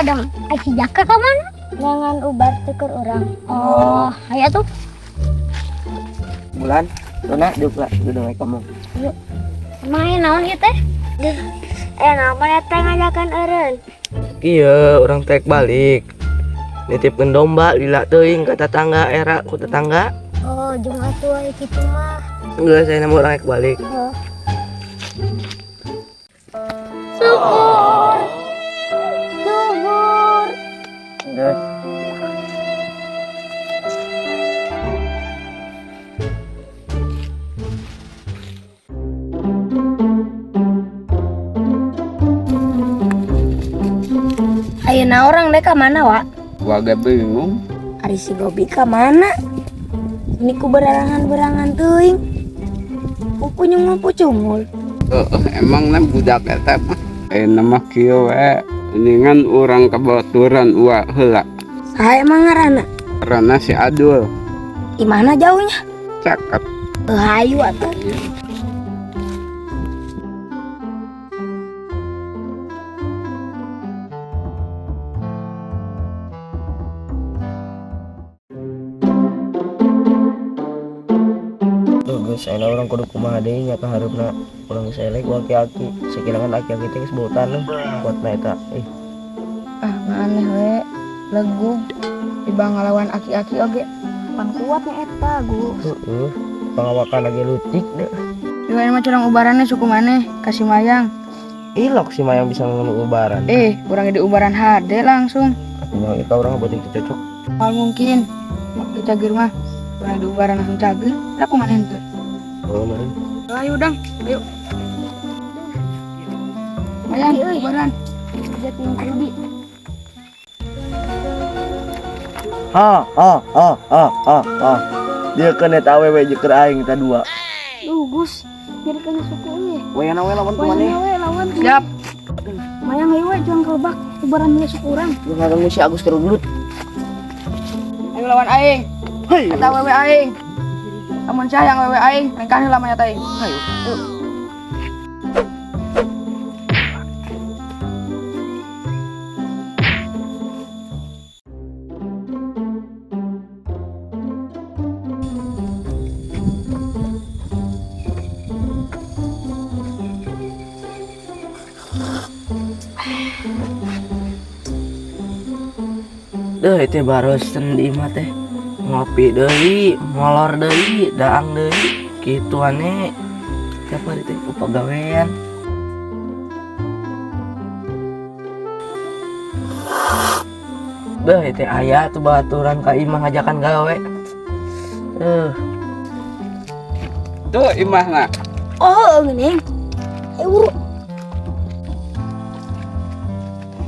dong. Ai si Jaka ka mana? Jangan ubar tuker urang. Oh, ayo tuh. Bulan, Dona, diuk lah, duduk we kamu. Main naon ieu teh? Duh, naon teh ngajakan eureun? Iya, urang tek balik. Nitipkeun domba lila teuing ka tetangga era ku tetangga. Oh, jeung atuh aya kitu mah. Enggak, saya nama urang ek balik. Oh. Subur. Subur. Geus. Ayeuna urang dek ka mana, Wak? Waga bingung. Ari si Gobi ka mana? Ini ku berangan-berangan teuing. Pupunyung pucungul. Emang na budak eta mah. Nama kieu we. Mendingan urang kabaturan ua heula. Saha emang ngaranna? Karena si Adul. Di mana jauhnya? Cakep. Hayu atuh. Duh, geus ayeuna urang kudu kumaha deui nya ka hareupna. Urang geus elek ku aki-aki. Sakilangan aki-aki teh geus bautan kuatna eta. Ih, Ah, aneh we. Legug. Ibang ngalawan aki-aki oge. Pan kuatnya eta, Gus. Heeh. Pangawakan lagi lutik deh. Juga mah curang ubarannya suku maneh kasih mayang. Ilok si Mayang bisa ngomong ubaran. Urang di ubaran HD langsung. Atuh mah urang buat itu cocok. Mal mungkin. Mak cageur mah. Urang di ubaran langsung cageur. Aku maneh henteu. Oh, mari. Ayo dang, ayo. Mayang, ubaran. Jat yang Ruby. Ha ha ha ha ha ha. Dia kena eta awewe jeung keur aing eta dua. Duh, Gus. Jadi kena suku euy. Wayana we lawan ku maneh. Wayana we lawan. Siap. Mayang ayo we jangan kelebak ubaran dia suku urang. Lu ngaganggu si Agus keur gelut. Ayo lawan aing. Hei. Eta wewe aing. Amun sayang wewe aing, rengkah heula mayat aing. Ayo. Duh, itu barusan di imah teh. Ngopi deui, molor deui, daang deui. Kitu ane. Tiap hari teh ku pagawean. Duh, itu aya tuh baturan ka imah ngajakan gawe. Tuh imahna. Oh, geuning. Ayo buru.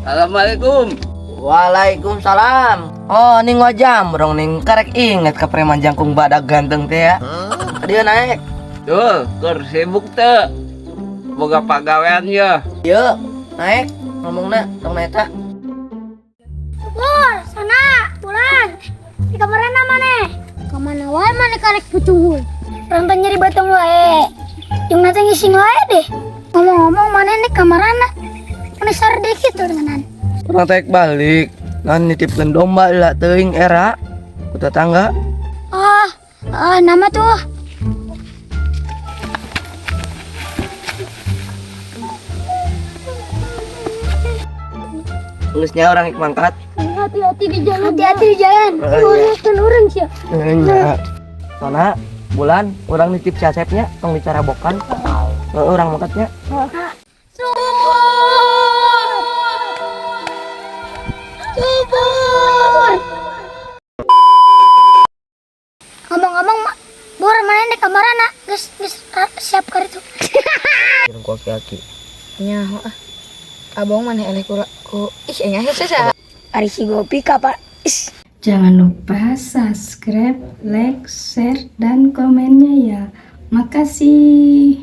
Assalamualaikum. Waalaikumsalam. Oh, ning wajam rong ning karek inget ka preman jangkung badak ganteng teh ya. Dia naik. Tuh, keur sibuk teu. Boga pagawean ye. Yuk, naik ngomongna tong na eta. Subur, sana, bulan. Di kamarana maneh? Ka mana wae maneh karek pucungul. Urang teh nyeri batang wae. Jeung nanti ngising wae deh. Ngomong-ngomong maneh nih kamarana? Maneh sarde kitu denganan. Urang tek balik. Nan nitipkeun domba lah teuing era ku tetangga. Oh, nama tuh. Geus nya urang ik mangkat. Hati-hati di jalan. Hati-hati di jalan. Oh, iya. Urang urang sih. Nya. Sona bulan urang nitip si Asepnya tong dicarabokan. Heeh, urang mangkatnya. Subur. Subur. Ngomong-ngomong, Mak, bor mana nih kamarana? Geus geus siap kar itu. Urang ku aki-aki. Nyaho ah. Abang maneh eleh ku ih enya hese sa. Ari si Gopi ka is. Jangan lupa subscribe, like, share, dan komennya ya. Makasih.